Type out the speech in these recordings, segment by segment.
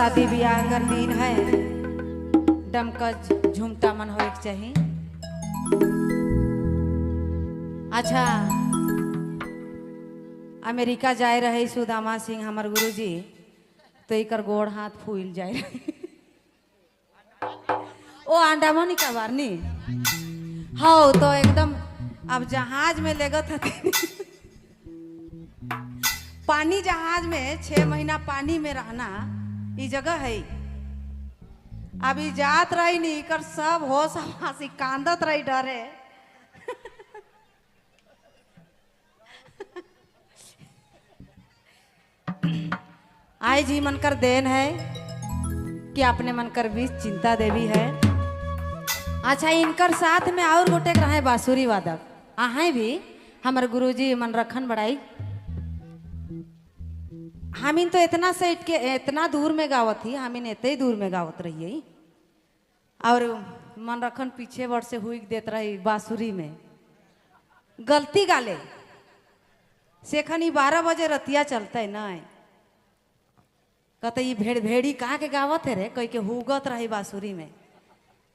शादी ब्याह कर दिन है, डमकच झुमटा मन होए के चाहिए। अच्छा, अमेरिका जाए रहे सुदामा सिंह हमार गुरुजी, तो इकर गोड़ हाथ फूल जाए रहे। ओ अंडामान का बारनी हाँ, तो एकदम अब जहाज में लेगत हती पानी जहाज में 6 महीना पानी में रहना ई जगह है। अभी जात रही नहीं कर सब होश हमासी कांदत रही डरे। आई जी मन कर देन है कि अपने मन कर बीच चिंता देवी है। अच्छा, इनकर साथ में और गोटे रहे बांसुरी वादक आहे भी हमारे गुरुजी मन रखन बड़ाई। हमिन तो इतना सेट के इतना दूर में गावत ही, हमिन इतने ही दूर में गावत रहिए और मन रखन पीछे बढ़ से हुई देत रही बांसुरी में गलती गाले सेखन 12 बजे रतिया चलते नहीं कहते ये भेड़ भेड़ी कहा के गावत है रे कह के हुगत रही बांसुरी में।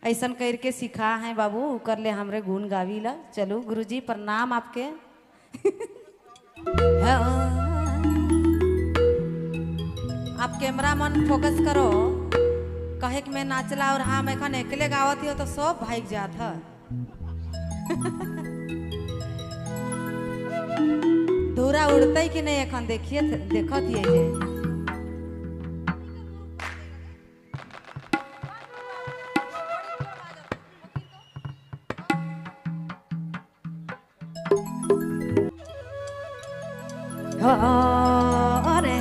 ऐसा कर के सिखा है बाबू कर ले हमरे गुण गावी ला। चलो गुरुजी प्रणाम आपके। आप कैमरा मन फोकस करो, कहे कि मैं नाचला और हाँ मैं अकेले गावत ही हो तो सब भाग जात है। धूरा उड़ते कि नहीं एखन देखिए देखत ही जे। अरे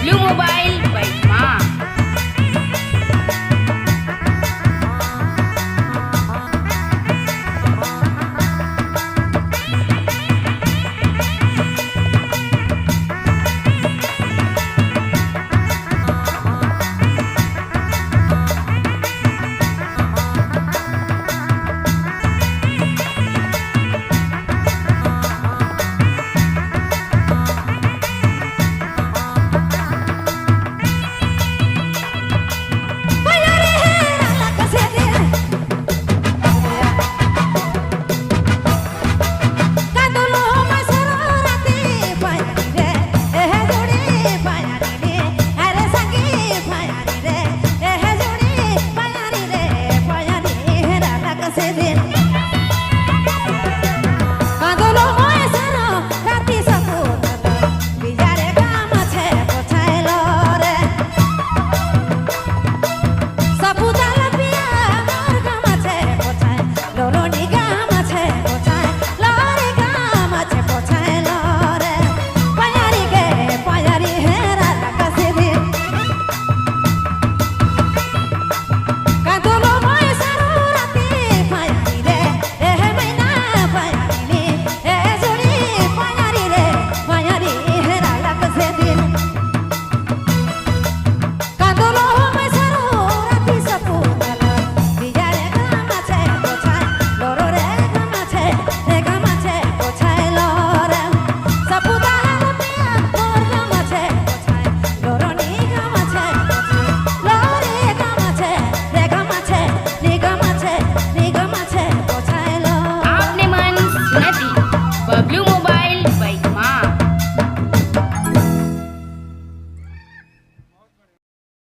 बबलू मोबाइल बैठमा। आपने मन सुनती बबलू मोबाइल।